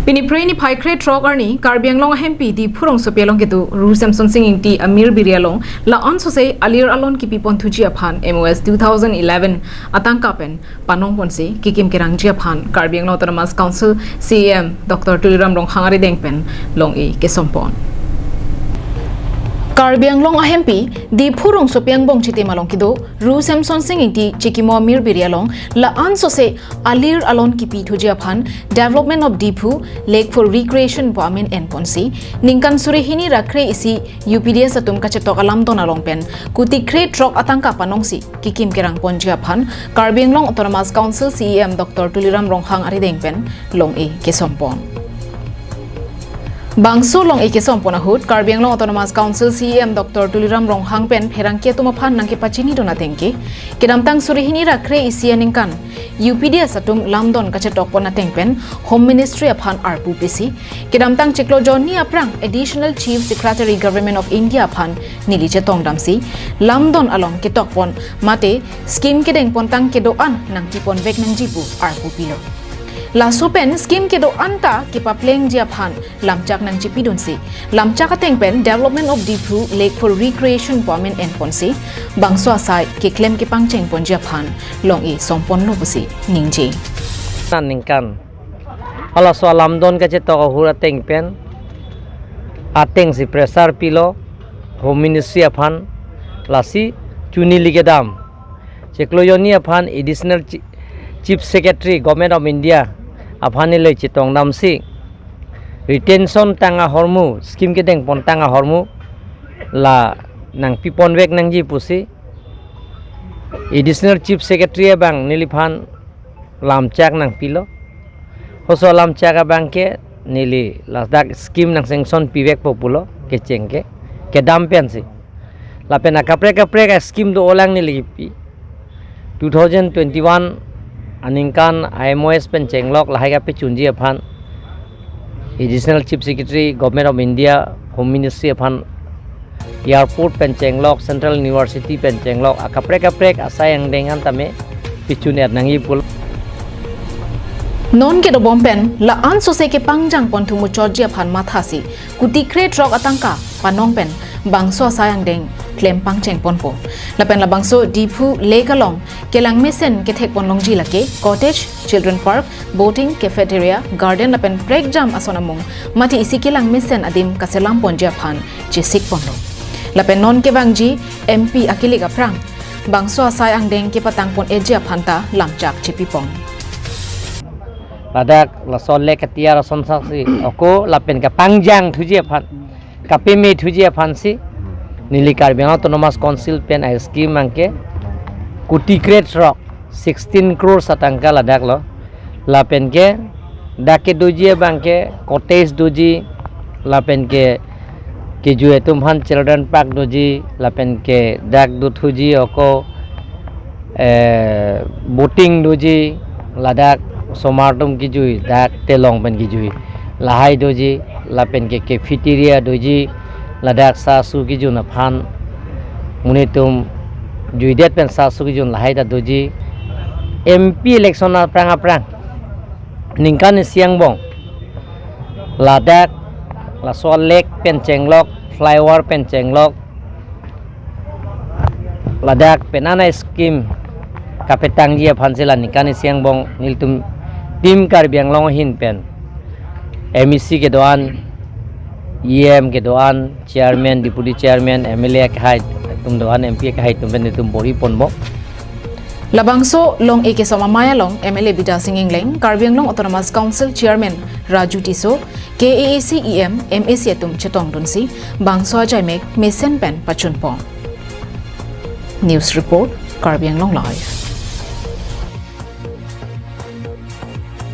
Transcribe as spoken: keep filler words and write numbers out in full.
Pini Phre niphai krethrok arni Karbi Anglong ahempi Diphu rongsopi along kedo Ru Semsonsing Ingti amir biri along la-an sose alir alon kipi pon thuji aphan M O S two thousand eleven atangka pen panong ponsi kikim kerangji aphan Karbi Anglong Autonomous Council C E M Doctor Tuliram Ronghang arideng pen long-e kesom pon. Karbi Anglong ahempi Diphu rongsopi angbong chitim along kedo Ru Semsonsing Ingti chikimo amir biri along la-an sose alir alon kipi thuji aphan Development of Diphu Lake for Recreation pu amen en ponsi ningkan suri hini ra kre-isi U P D S atum kachetok alamdon along pen kuti krethrok atangka panongsi kikim kerang ponji aphan Karbi Anglong Autonomous Council C E M Doctor Tuliram Ronghang arideng pen long-e kesom pon. Bangso long-e kesom pon ahut Karbi Anglong Autonomous Council C E M Doctor Tuliram Ronghang pen pherangke atum aphan nangkepachinidun ateng ke kedamtang suri hini ra kre-isi aningkan U P D S atum lamdon kachetok pon ateng pen Home Ministry aphan arpu pisi kedamtang chiklo jonni aphrang Additional Chief Secretary Government of India aphan neli chetong damsi lamdon along ketok pon mate scheme kedeng pontang kedo-an nangpi ponvek nangji pu arpu pilo. Laso pen scheme kedo-an ta kepaplengji aphan lamchak nangchipidunsi lamchak ateng pen Development of Diphu Lake for Recreation pu amen en ponsi bangso asai keklem kepangcheng ponji aphan long-e som ponlo pusi ningje. Ningkan halaso alamdon kachetok ahut ateng pen atengsi pressure pilo Home Ministry aphan, lasi chunili kedam chiklo jonni aphan Additional Chi-, Chief Secretary Government of India aphan neli chetong damsi retention tang ahormu, scheme kedeng pontang ahormu la nangpi ponvek nangji pusi Additional Chief Secretary abang neliphan lamchak nangpilo. Halaso lamchak abang ke neli ladak scheme nang sanction pivekpo pulo kecheng ke kedam pensi. Lapen akaprek kaprek a-scheme do-olang neli kipi. Two thousand twenty-one aningkan M O S pen chenglok lahai kapachunji aphan Additional Chief Secretary Government of India, Home Ministry aphan, airport pen chenglok, Central University pen chenglok, akaprek kaprek asai angdeng an tame pichun er nangji pulo. Non kedobom pen la-an sose kepangjang pon thu muchotji aphan mathasi kuti krethrok atangka panong pen bangso asai angdeng klem pangcheng ponpo. Lapen labangso Diphu Lake along kelang mesen kethek pon longji lake cottage, children park, boating, cafeteria, garden lapen prekjam ason amung mate isi kelang mesen adim kaselam ponji aphan chesik ponlo. Lapen non kevangji M P akilik aphrang bangso asai angdeng kepatang pon-eji aphan ta lamchak chipi pon. Ladak laso lake atiar ason saksi ako lapen kapangjang thuji aphan, kapeme thuji aphansi neli Karbi Anglong Autonomous Council pen a-scheme abang ke kuti krethrok, sixteen crores atangka ladak lo. Lapen ke dak kedoji abang ke cottage doji, lapen ke kejui atum aphan children park doji, lapen ke dak dothuji ako, eh, boating doji, ladak osomar atum kejui, dak telong pen kejui lahai doji, lapen ke cafeteria doji, ladak sa su kejun aphan, monit atum juidet pen sa su kejun lahai ta doji. M P election aphrang aphrang ningkan isi angbong ladak laso lake pen chenglok, flyover pen chenglok, ladak pen ana scheme kapetangji aphansi la ningkan isi angbong nelitum Team Karbi Anglong ahin pen M A C kedo-an, E M kedo-an, chairman, deputy chairman, M L A akehai atum do-an, M P akehai atum pen nelitum bor-i ponbom. Labangso long-e kesom amei along M L A Bidya Sing Engleng, Karbi Anglong Autonomous Council Chairman Raju Tisso, K A A C E M, M A C atum chetongdunsi bangso ajaimek mesen pen pachun pon. News report, Karbi Anglong Live.